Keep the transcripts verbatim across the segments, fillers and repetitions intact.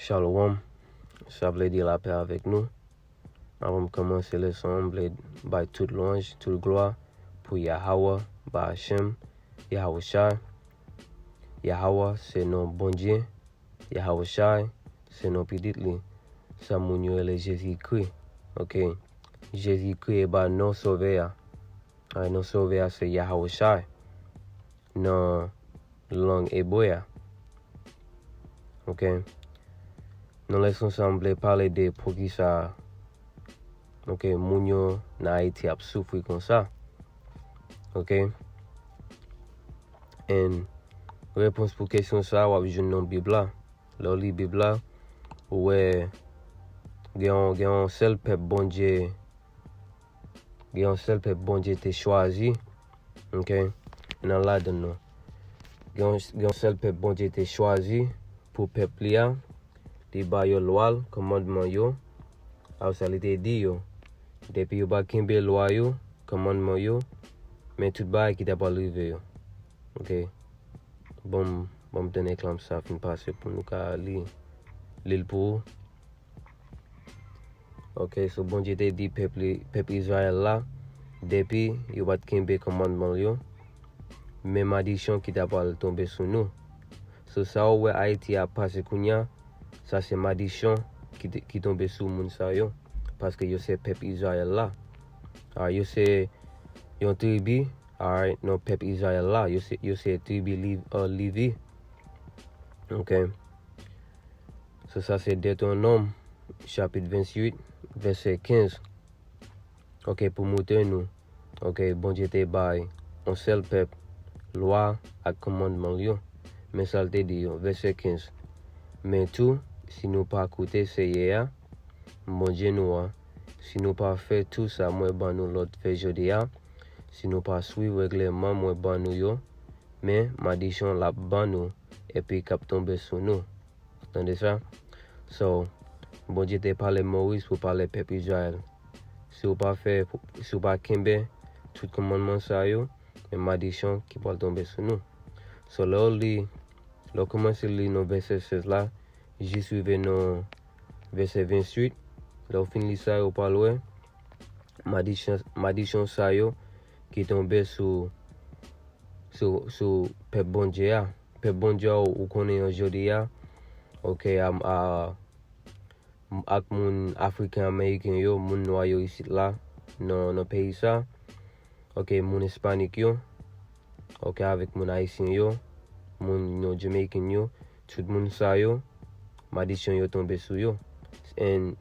Shalom, sa vle di lapè avèk nou. Avan m kòmanse leson an, m vle bay tout lwanj, tout glwa pou Yahawah Bahashem Yahawashi. Yahawah se non Bondye, Yahawashi se non pitit li. Sa moun yo rele Jezikri. Ok. Jezikri e ba non Sovè a. Ay, non Sovè a se Yahawashi nan lang ebre a. Ok. Nan leson sa, m vle pale de poukisa, ok, moun yo nan Ayiti ap soufri konsa. Ok. And repons pou kesyon sa, w ap jwenn nan Bib la. Lè w li Bib la, ou wè gen yon, gen yon sèl pèp Bondye, gen yon sèl pèp Bondye te chwazi, ok, nan ladan nou. Gen yon, gen yon sèl pèp Bondye te chwazi pou pèp li a, li ba yo lwa l, kòmandman yo, apre sa li te di yo, depi yo pa kenbe lwa yo, kòmandman yo, men tout bagay ki ta pral rive yo. Ok. Bon, bon, m tann eklanm sa fin pase pou nou ka li, li l pou ou. Ok, so Bondye te di pèp li, pèp Izrayèl la, depi yo pa t kenbe kòmandman l yo, men madichon ki ta pral tonbe sou nou. So sa ou wè Ayiti ap pase kounye a, sa se madichon ki, te- ki tonbe sou moun sa yo, paske yo se pèp Izrayèl la. Ah, yo se yon tribi, alright, nan pèp Izrayèl la, yo se, yo se tribi Liv, uh, Livi. Ok. So sa se Detwonòm, chapit venntuit, vèsè kenz. Ok, pou moutre nou. Ok, Bondye te bay yon sèl pèp lwa ak kòmandman l yo. Men sa l te di yo, vèsè kenz. Men tou, si nou pa koute Seyè a, Bondye nou an, si nou pa fè tou sa mwen ban nou lòd fè jodi a, si nou pa swiv règleman mwen ban nou yo, men madichon l ap ban nou, epi k ap tonbe sou nou. Tande sa? So, Bondye te pale Moyiz pou pale pèp Izrayèl. Si w pa fè, si w pa kenbe tout kòmandman sa yo, men madichon ki pral tonbe sou nou. So, lè w li, lè w kòmanse li nan vèsè sèz la, jis rive nan vèsè venntuit, lè w fin li sa yo, w pral wè madichon, madichon sa yo ki tonbe sou, sou, sou pèp Bondye a. Pèp Bondye a, ou konnen yo jodi a, ok, a, a, ak moun Afriken Ameriken yo, moun nwa yo isit la, nan, nan peyi sa, ok, moun Espanik yo, ok, avèk moun Ayisyen yo, moun New Jamaican yo, tout moun sa yo, madichon yo tonbe sou yo. And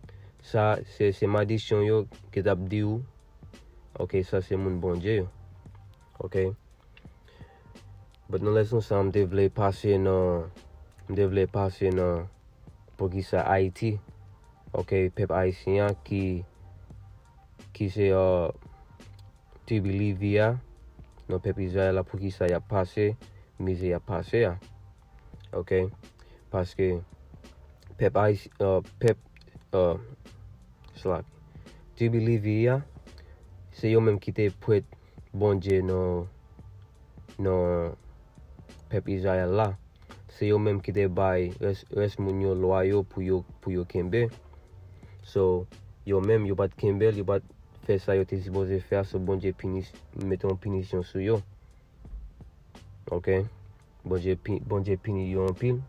sa, se, se madichon yo ki t ap di w, ok, sa se moun Bondye yo, ok. But nan leson sa, m te vle pase nan, m te vle pase nan poukisa Ayiti, ok, pèp ayisyen an ki, ki se, uh, tribi Livi a, nan pèp Izrayèl la, poukisa y ap pase mizè y ap pase a. Ok? Paske pèp Ayis-, uh, pèp, uh, slak, tribi Livi a, se yo menm ki te prèt Bondye nan, nan pèp Izrayèl la. Se yo menm ki te bay rès, rès moun yo lwa yo pou yo, pou yo kenbe. So, yo menm, yo pa t kenbe l, yo pa t fè sa yo te sipoze fè a, so Bondye pini, mete yon pinisyon sou yo. Ok? Bondye pi-, Bondye pini yo anpil.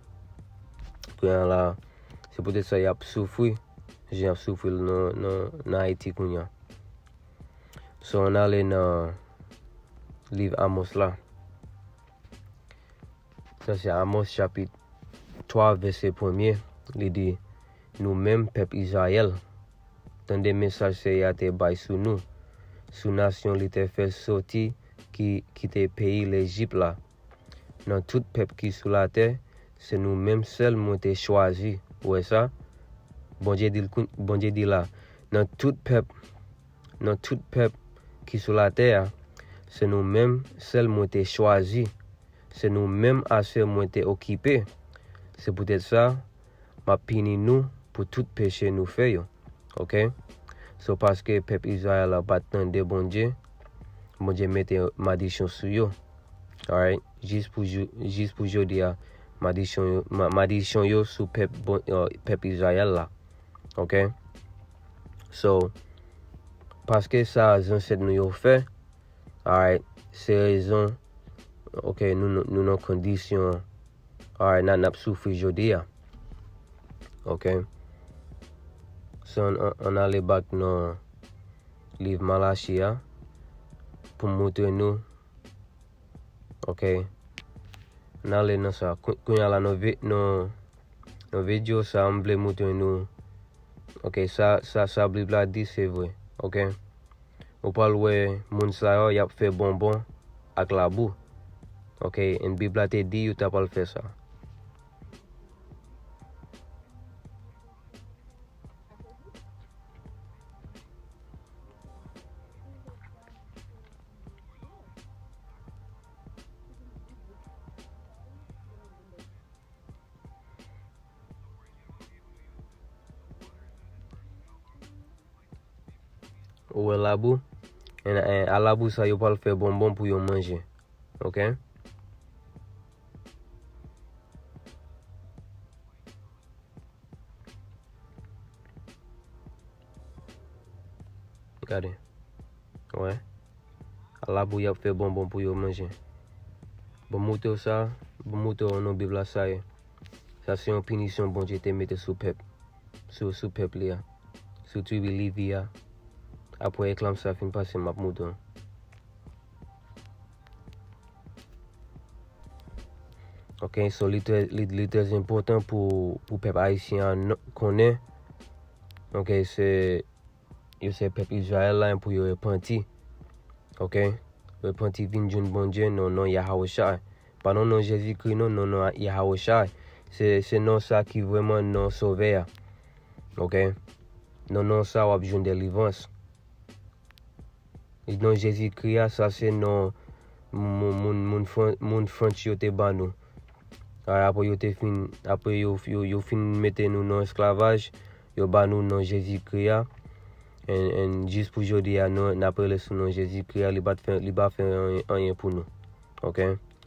Kounye a la, se poutèt sa y ap soufri, jan y ap soufri l nan, nan, nan Ayiti kounye a. So, ann ale nan liv Amos la. Sa se Amos chapit twa, vèsè premye. Li di, nou menm, pèp Izrayèl, tande mesaj Seyè a te bay sou nou, sou nasyon li te fè soti ki kite peyi Lejip la. Nan tout pèp ki sou latè, se nou menm sèl mwen te chwazi. Ou wè sa? Bondye di l kou-, Bondye di la, nan tout pèp, nan tout pèp ki sou latè a, se nou menm sèl mwen te chwazi. Se nou menm asè mwen te okipe. Se poutèt sa, m ap pini nou pou tout peche nou fè yo. Ok? So, paske pèp Izrayèl la pa t tande Bondye, Bondye mete madichon sou yo. Alright? Jis pou jou-, jis pou jodi a, Madichon yo, ma- madichon yo sou pèp, bon, euh, pèp Izrayèl la. Ok? So, paske sa zansèt nou yo fè, alright, se rezon, ok, nou, nou, nou nan kondisyon, alright, n a, n ap soufri jodi a. Ok? So, ann, ann, ann ale back nan liv Malachi a pou m montre nou. Ok. N ale nan sa. Kou- Kounye a la, nan vi- nan, nan videyo sa, m vle montre nou. Ok, sa, sa, sa Bib la di, se vre. Ok. Ou pral wè moun sa yo, y ap fè bonbon ak labou. Ok, and Bib la te di yo ta pral fè sa. Ou wè labou? En, en, a labou sa yo pral fè bonbon pou yo manje. Ok? Gade. Wè. A labou y ap fè bonbon pou yo manje. Bon, moute w sa, bon, moute w nan Bib la, sa ye. Sa se yon pinisyon Bondye te mete sou pèp, sou, sou pèp li a, sou tribi Levi a. Apre reklam sa fin pase, m ap moute w. Ok, so li trè, li, li trè enpòtan pou, pou pèp ayisyen an konnen. Ok, se, yo se pèp Izrayèl la, pou yo repanti. Ok? Repanti, vin jwenn Bondye, nan non Yahawashai. Pa nan non Jezikri, non, nan non Yahawashai. Se, se non sa ki vrèman non Sovè a. Ok? Nan non sa, w ap jwenn delivrans. E non Jezikri a, sa se non moun, moun, moun Fran- moun Frans yo te ban nou. A, apre yo te fin, apre yo, yo, yo fin mete nou nan esklavaj, yo ba nou non Jezikri a. And, and jis pou jodi a, nou, n ap rele sou non Jezikri a, li pa t fè, li pa fè anyen, anyen pou nou. Ok?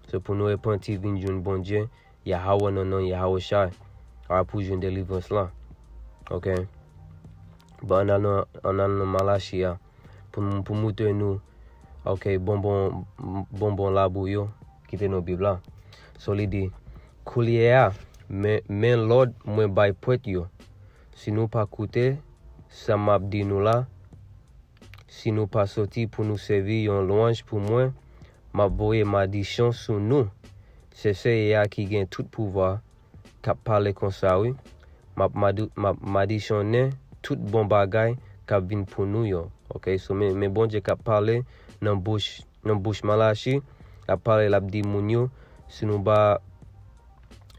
Se pou nou repanti, vin jwenn Bondye, Yahawah nan non Yahawashai. A, pou jwenn delivrans lan. Ok? Bon, ann al nan, ann al nan Malachi a. Pou, pou moutre nou, ok, bonbon, bonbon labou yo, ki te nan Bib la. So, li di, koulye a, men, men lòd mwen bay prèt yo. Si nou pa koute sa m ap di nou la, si nou pa soti pou nou sèvi yon lwanj pou mwen, m ap voye madichon sou nou. Se Seyè a ki gen tout pouvwa k ap pale konsa, wi. M ap madi- m ap madichonnen tout bon bagay k ap vin pou nou yo. Ok, so, men, men Bondye k ap pale nan bouch, nan bouch Malachi, l ap pale, l ap di moun yo, si nou pa,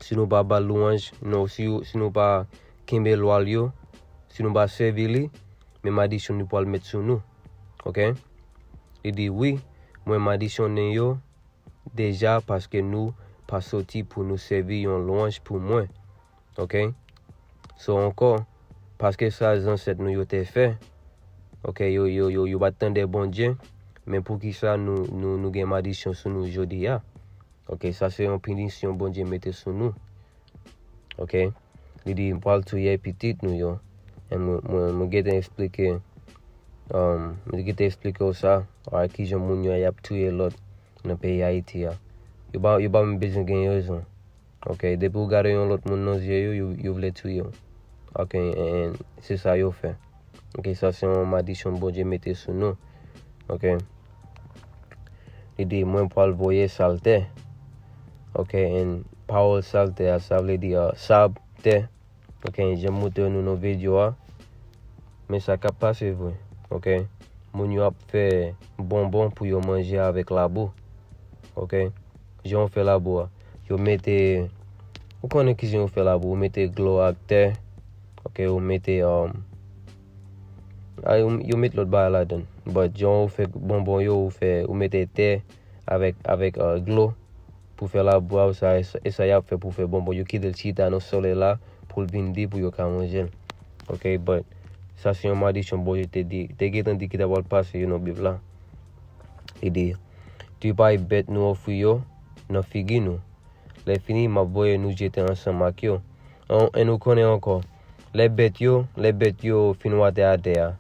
si nou pa ba l lwanj, non, si, si nou pa kenbe lwa l yo, si nou pa sèvi li, men madichon li pral met sou nou. Ok? Li di, wi, mwen madichonnen yo deja paske nou pa soti pou nou sèvi yon lwanj pou mwen. Ok? So ankò, paske sa zansèt nou yo te fè, ok, yo, yo, yo, yo pa t tande Bondye, men poukisa nou, nou, nou gen madichon sou nou jodi a? Ok, sa se yon pinisyon Bondye mete sou nou. Ok? Li di, m pral touye pitit nou yo. E mwen, mwen, mwen gentan eksplike, um, mwen gentan eksplike w sa, a, kijan moun yo y ap touye lòt nan peyi Ayiti a. Yo pa, yo pa menm bezwen gen rezon. Ok, depi w gade yon lòt moun nan zye yo, yo, yo vle touye w. Ok, and se sa yo fè. Ok, sa se yon madichon Bondye mete sou nou. Ok. Li di, mwen pral voye saltè. Ok, and pawòl saltè a, sa vle di, uh, sab, tè. Ok, jan m montre nou nan videyo a. Men sa k ap pase vre. Ok. Moun yo ap fè bonbon pou yo manje avèk labou. Ok. Jan yo fè labou a. Yo mete, ou konnen kijan yo fè labou. Ou mete dlo ak tè. Ok, ou mete, um, a, yo, yo met lòt bagay ladan. But jan yo fè bonbon yo, ou fè, ou mete tè avèk, avèk, uh, dlo pou fè labou a, sa, e sa, e sa y ap fè pou fè bonbon. Yo kite l chita nan solèy la pou l vin di pou yo ka manje l. Ok, but sa se yon madichon Bondye te di, te gentan di ki ta pral pase yo nan Bib la. Li di, tripay bèt nou ofri yo nan figi nou. Lè fini, m ap voye nou jete ansanm ak yo. An, e nou konnen ankò, lè bèt yo, lè bèt yo fin wate atè a,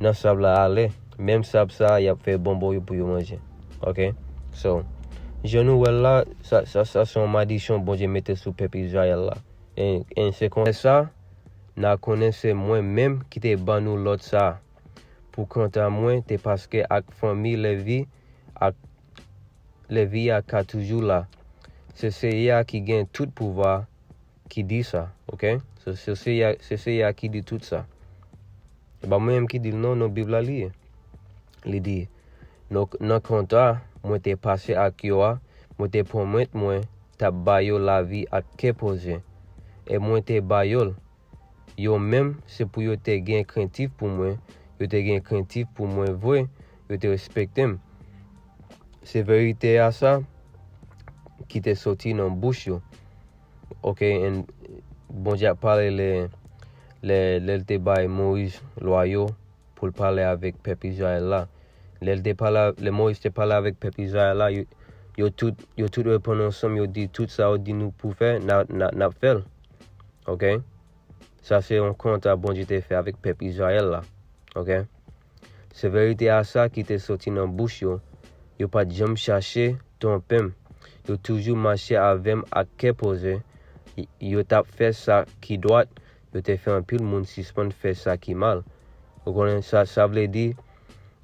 nan sab la ale, menm sab sa a, y ap fè bonbon yo pou yo manje. Ok? So, jan nou wè l la, sa, sa, sa se yon madiksyon Bondye mete sou pèp Izrayèl la. E, e se konsa, n a konnen se mwen menm ki te ban nou lòd sa a. Pou kanta mwen, te paske ak fanmi Levi, ak Levi a ka toujou la. Se Seyè a ki gen tout pouvwa ki di sa, ok? Se, se Seyè, se Seyè a ki di tout sa. E pa mwen menm ki di l non, non, Bib la li ye. Li di, "Non, nan kontra mwen te pase ak yo a, mwen te pwomèt mwen t ap ba yo lavi ak kè poze. E mwen te ba yo l. Yo menm, se pou yo te gen krentif pou mwen, yo te gen krentif pou mwen vre, yo te respekte m." Se verite a sa ki te soti nan bouch yo. Ok, and Bondye ap pale lè, lè, lè l te bay Moyiz lwa yo pou l pale avèk pèp Izrayèl la. Lè l te pale, lè Moyiz te pale avèk pèp Izrayèl la, yo, yo tout, yo tout reponn ansanm, yo di, "Tout sa w di nou pou fè, n a, n a, n ap fè l." Ok? Sa se yon kontra Bondye te fè avèk pèp Izrayèl la. Ok? Se verite a sa ki te soti nan bouch yo. Yo pa t janm chache twonpe m. Yo toujou mache avè m ak kè poze. Y-, yo t ap fè sa ki dwat. Yo te fè anpil moun sispann fè sa ki mal. Ou konnen sa, sa vle di,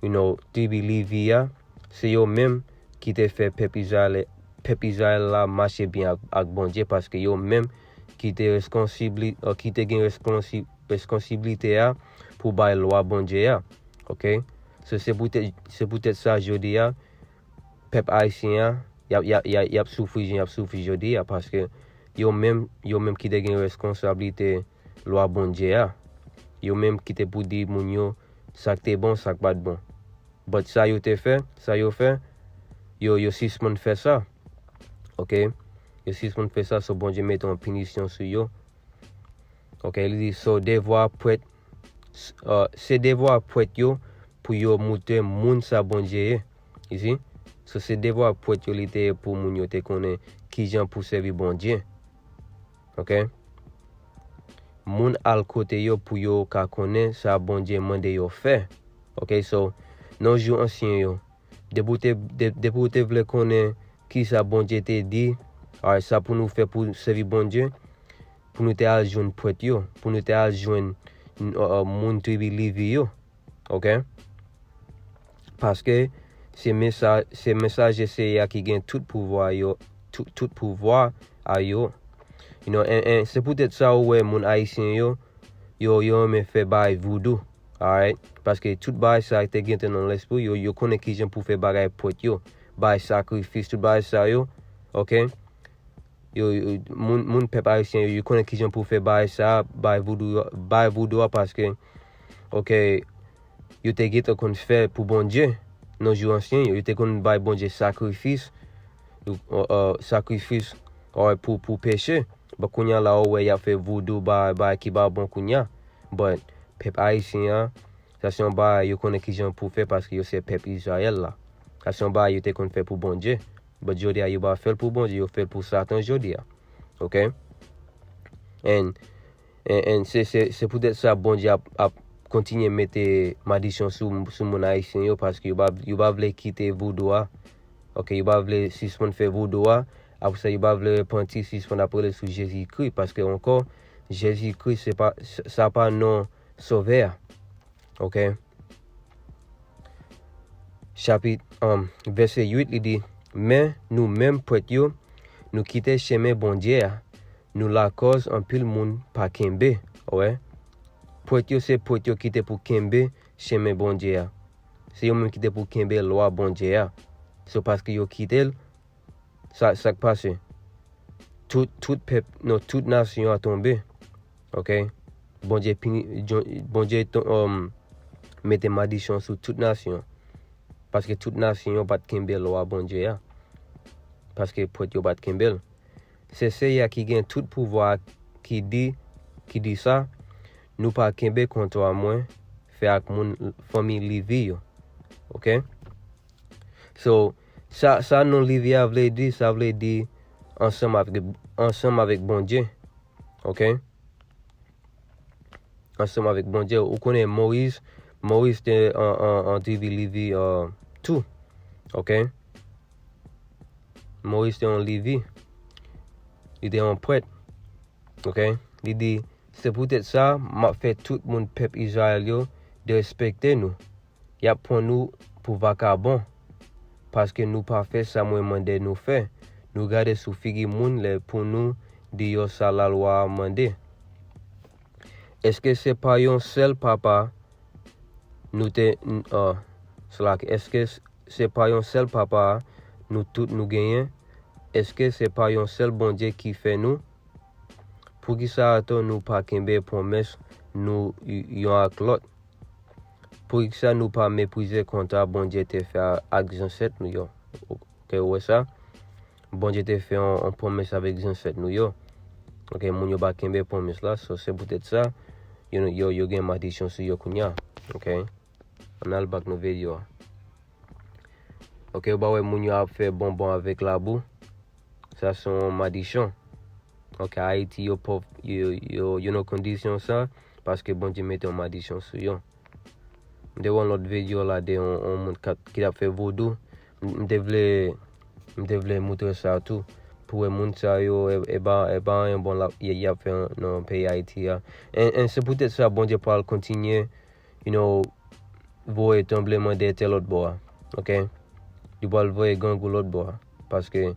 you know, tribi Levi a, se yo menm ki te fè pèp Izrayèl, pèp Izrayèl la mache byen ak, ak Bondye, paske yo menm ki te reskonsibli-, euh, ki te gen reskonsi-, reskonsiblite a pou bay lwa Bondye a. Ok? So, se poutèt, se poutèt sa jodi a, pèp ayisyen an, y ap, y ap, y ap, y ap soufri jan y ap soufri jodi a, paske yo menm, yo menm ki te gen reskonsablite lwa Bondye a. Yo menm ki te pou di moun yo sa k te bon, sa k pa t bon. But sa yo te fè, sa yo fè, yo, yo sispann fè sa. Ok? Yo sispann fè sa, so Bondye mete yon pinisyon sou yo. Ok, li di, so devwa prèt, s-, euh, se devwa prèt yo pou yo moutre moun sa Bondye ye. You see? So se devwa prèt yo li te ye pou moun yo te konnen kijan pou sèvi Bondye. Ok? Moun al kote yo pou yo ka konnen sa Bondye mande yo fè. Ok, so, nan jou ansyen yo, depi w te, de-, depi w te vle konnen kisa Bondye te di, alright, sa pou nou fè pou sèvi Bondye, pou nou te al jwenn prèt yo, pou nou te al jwenn, uh, uh, moun tribi Levi yo. Ok? Paske se mesa-, se mesaje Seyè a ki gen tout pouvwa yo, tout, tout pouvwa a yo. You know, and, and se poutèt sa ou wè moun ayisyen yo, yo, yo renmen fè bagay voodoo. Alright? Paske tout bagay sa te gentan nan lespri yo, yo konnen kijan pou fè bagay prèt yo, bay sakrifis, tout bagay sa yo. Ok? Yo, yo, moun, moun pèp ayisyen yo, yo konnen kijan pou fè bagay sa, bay voodoo, bay voodoo a, paske, ok, yo te gentan konn fè pou Bondye nan jou ansyen yo, yo te konn bay Bondye sakrifis, yo, euh, euh, sakrifis, alright, pou, pou peche. But kounye a la, ou wè, y ap fè voodoo, bagay, bagay ki pa bon kounye a. But pèp ayisyen an, sa se yon bagay yo konnen kijan pou fè paske yo se pèp Izrayèl la. Sa se yon bagay yo te konn fè pou Bondye. But jodi a, yo pa fè l pou Bondye, yo fè l pou Satan jodi a. Ok? And, and, and se, se, se poutèt sa Bondye ap, ap kontinye mete madiksyon sou, sou moun ayisyen yo, paske yo pa, yo pa vle kite voodoo a. Ok, yo pa vle sispann fè voodoo a. Apre sa, yo pa vle repanti, sispann ap rele sou Jezikri, paske ankò, Jezikri, se pa, sa pa non Sovè a. Ok? Chapit, um, vèsè uit, li di, men nou menm prèt yo, nou kite chemen Bondye a, nou lakòz anpil moun pa kenbe. Wè? Prèt yo, se prèt yo ki te pou kenbe chemen Bondye a. Se yo menm ki te pou kenbe lwa Bondye a. Se paske yo kite l, sa, sa k pase? Tout, tout pèp, non, tout nasyon an tonbe. Ok? Bondye pini, Jon-, Bondye to-, um, mete madiksyon sou tout nasyon. Paske tout nasyon yo pa t kenbe lwa Bondye a. Paske prèt yo pa t kenbe l. Se Seyè a ki gen tout pouvwa a ki di, ki di sa, nou pa kenbe kontra mwen fè ak moun fanmi Levi yo. Ok? So, sa, sa non Levi a vle di, sa vle di ansanm avèk, ansanm avèk Bondye. Oke? Ansanm avèk Bondye. Ou konnen Moyiz, Moyiz te an, an, an tribi Levi, uh, tou. Oke? Moyiz te yon Levi. Li te yon prèt. Oke? Li di, se poutèt sa, m ap fè tout moun pèp Izrayèl yo derespekte nou. Y ap pran nou pou vakabon, paske nou pa fè sa mwen mande nou fè. Nou gade sou figi moun lè pou nou di yo sa lalwa a mande. Èske se pa yon sèl papa nou te, n- uh, sla- èske s- se pa yon sèl papa nou tout nou genyen? Èske se pa yon sèl Bondye ki fè nou? Poukisa atò nou pa kenbe pwomès nou y- yon ak lòt? Poukisa nou pa meprize kontra Bondye te fè a- ak zansèt nou yo? Oke, ou wè sa? Bondye te fè yon, yon pwomès avèk zansèt nou yo. Oke, moun yo pa kenbe pwomès la, so se poutèt sa, yo, yo, yo gen madiksyon sou yo kounye a. Oke? Ann al bak nan videyo a. Oke, ou pa wè moun yo ap fè bonbon avèk labou? Sa se yon madiksyon. Oke, Ayiti yo pòv, yo, yo, yo nan kondisyon sa, paske Bondye mete yon madiksyon sou yo. M te wè yon lòt videyo la de yon, yon moun k ap, ki t ap fè vodou. M, m te vle, m te vle moutre sa tou. Pou wè moun sa yo, e, e pa, e pa anyen bon l ap, y, y ap fè nan peyi Ayiti a. And, and se poutèt sa Bondye pral kontinye, you know, voye tranbleman dè tè lòt bò a. Oke? Li pral voye grangou lòt bò a. Paske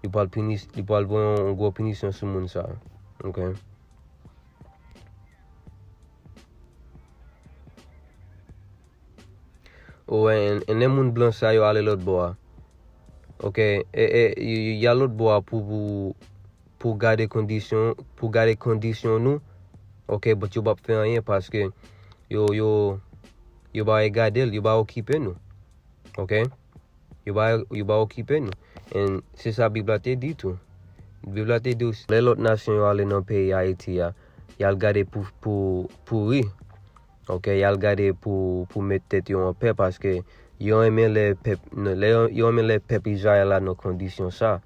li pral pini, li pral voye yon, yon gwo pinisyon sou moun sa yo. Oke? Ou wè, en, en, lè moun blan sa yo ale lòt bò a. Oke, e, e, y, y, y al lòt bò a pou, pou, pou gade kondisyon, pou gade kondisyon nou. Oke, but yo p ap fè anyen paske yo, yo, yo pa gade l, yo pa okipe nou. Oke? Yo pa, yo pa okipe nou. And se sa Bib la te di tou. Bib la te di w, lè lòt nasyon yo ale nan peyi Ayiti a, y al gade pou, pou, pouri. Oke, y al gade pou, pou met tèt yo an pè paske yo renmen lè pèp, lè yo, yo renmen lè pèp Izrayèl la nan kondisyon sa.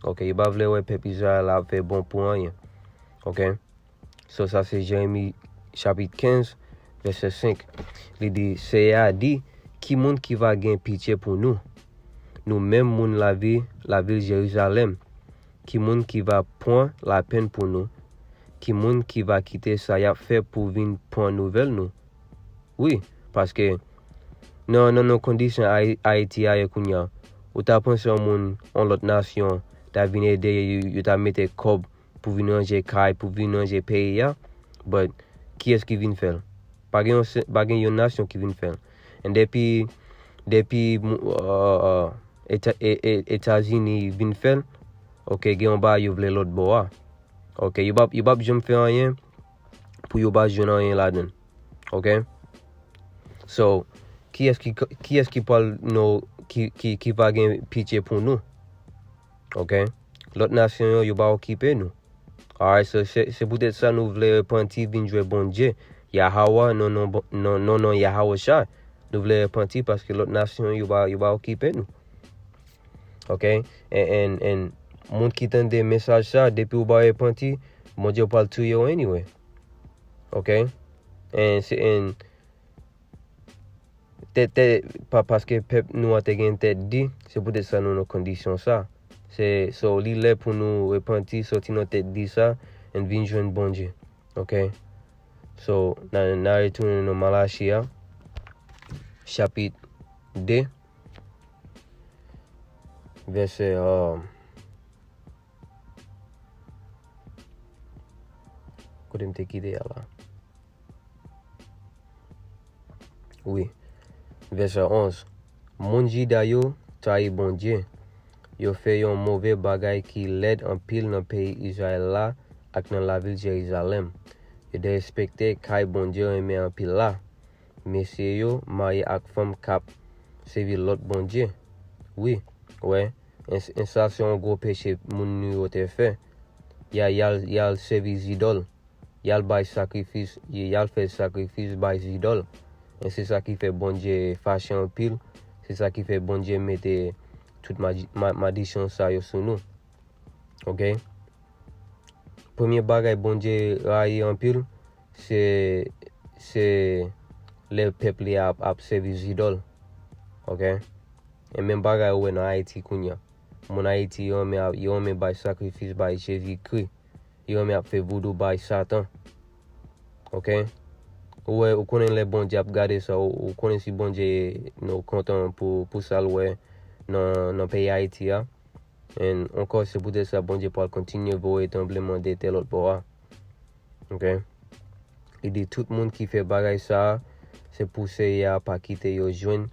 Oke, yo pa vle wè pèp Izrayèl la ap fè bon pou anyen. Oke? So, sa se Jeremi chapit kenz, vèsè senk. Li di, Seyè a di, ki moun ki va gen pitye pou nou? Nou menm moun lavi, lavil Jerizalèm. Ki moun ki va pran lapenn pou nou? Ki moun ki va kite sa y ap fè pou vin pran nouvèl nou? Wi, paske nan, nan, nan kondisyon Ayi- Ayiti a ye kounye a, ou ta panse yon moun, yon lòt nasyon, ta vin ede, yo, yo ta mete kòb pou vin ranje kay, pou vin ranje peyi a, but kiyès ki vin fè l? Pa gen yon, se- pa gen yon nasyon ki vin fè l. And depi, depi mou- uh, uh, Eta- e- e- Etazini vin fè l, oke, gen yon bagay yo vle lòt bò a. Oke, yo p ap, yo p ap janm fè anyen pou yo pa jwenn anyen ladan l. Oke? So, kiyès ki, kiyès ki pral nou, ki, ki, ki va gen pitye pou nou? Oke? Lòt nasyon yo, yo pa okipe nou. Alright, so se, se poutèt sa nou vle repanti, vin jwenn Bondye. Yahawa, non, non, bon- non, non, non, Yahawashai. Nou vle repanti paske lòt nasyon yo pa, yo pa okipe nou. Oke? And, and, and moun ki tande mesaj sa, depi ou pa repanti, Bondye pral touye w anyway. Oke? And se, and tèt, tèt, pa, paske pèp nou an te gen tèt di, se poutèt sa nou nan kondisyon sa. Se, so, li lè pou nou repanti, soti nan tèt di sa, and vin jwenn Bondye. Oke? So, n a, n a retounen nan Malachi a, chapit de, vèsè, uh, kote m te kite a la? Wi. Vèsè onz. Moun Jida yo trayi Bondye. Yo fè yon move bagay ki lèd anpil nan peyi Izrayèl la ak nan lavil Jerizalèm. Yo derespekte kay Bondye renmen anpil la. Mesye yo marye ak fanm k ap sèvi lòt bondye. Wi, wè, en, en sa se yon gwo peche moun nou yo te fè. Y a, y al, y al sèvi zidòl. Y al bay sakrifis, y, y al fè sakrifis bay zidòl. E se sa ki fè Bondye fache anpil. Se sa ki fè Bondye mete tout madi- ma- madiksyon sa yo sou nou. Ok? Premye bagay Bondye rayi anpil, se, se lè pèp li ap, ap sèvi zidòl. Ok? E menm bagay ou wè nan Ayiti kounye a. Moun Ayiti yo renmen, yo renmen bay sakrifis bay Jezikri. Yo renmen ap fè voudou bay Satan. Ok? Ou wè, ou konnen lè Bondye ap gade sa, ou, ou konnen si Bondye nou kontan pou, pou sa l wè nan, nan peyi Ayiti a. And ankò, se poutèt sa Bondye pral kontinye voye tranblemanntè lòt bò a. Ok? Li di tout moun ki fè bagay sa a, se pou Seyè a pa kite yo jwenn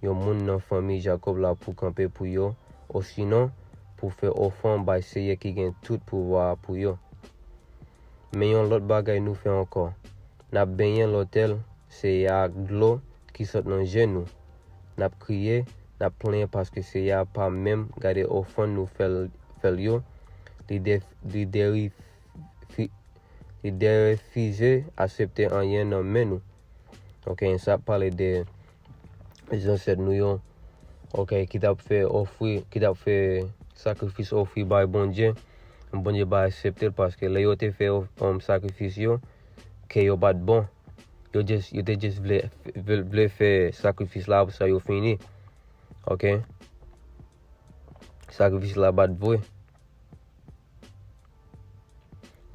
yon moun nan fanmi Jakòb la pou kanpe pou yo, osinon pou fè ofrann bay Seyè ki gen tout pouvwa a pou yo. Men yon lòt bagay nou fè ankò. N ap benyen lotèl Seyè a ak dlo ki sot nan je nou. N ap kriye, n ap plenyen paske Seyè a pa menm gade ofrann nou fè l, fè l yo. Li de, li deri, fi, li derefize aksepte anyen nan men nou. Ok, sa ap pale de zansèt nou yo, ok, ki t ap fè ofri, ki t ap fè sakrifis ofri bay Bondye. Bondye pa aksepte l paske lè yo te fè of-, um, sakrifis yo, kè yo pa t bon. Yo just, yo te just vle, vle, vle fè sakrifis la pou sa yo fini. Ok? Sakrifis la pa t vre.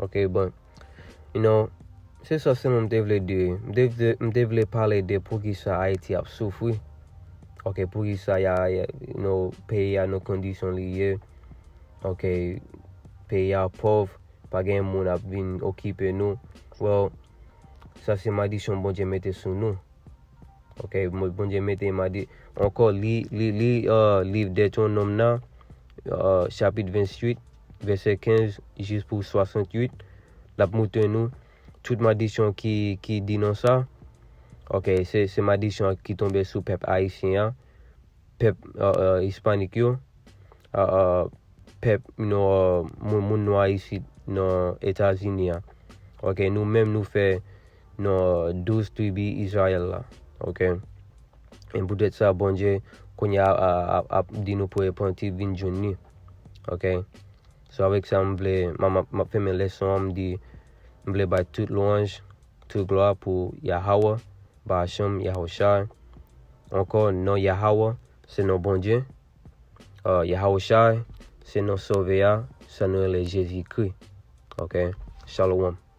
Ok, bon. You know, se sa sèlman m te vle di. M te vle, m te vle pale de poukisa Ayiti ap soufri. Ok, poukisa y a, y a, you know, peyi a nan kondisyon li ye. Ok, peyi a pòv, pa gen moun ap vin okipe nou. Well, sa se maldisyon Bondye mete sou nou. Ok, Mo-, Bondye mete madi-, ankò li, li, li, uh, liv Detwonòm nan, uh, chapit venntuit, vèsè kenz jis pou swasantuit, l ap montre nou tout maldisyon ki, ki di nan sa. Ok, se, se maldisyon ki tonbe sou pèp ayisyen an, pèp, uh, uh, ispanik yo, uh, uh, pèp, you know, uh, moun, moun nwa isit nan Etazini a. Ok, nou menm nou fè nan douz tribi Izrayèl la. Ok. E poutèt sa, Bondye, kounye a, a, a, ap di nou pou repanti, vin jwenn li. Ok. So, avèk sa, m vle, m, m, m ap fèmen leson an, m di, m vle bay tout lwanj, tout glwa pou Yahawah, Bahashem, Yahushai. Ankò, non Yahawah, se non Bondye. Uh, Yahushai, se non Sovè a, sa nou rele Jezikri. Ok. Shalom.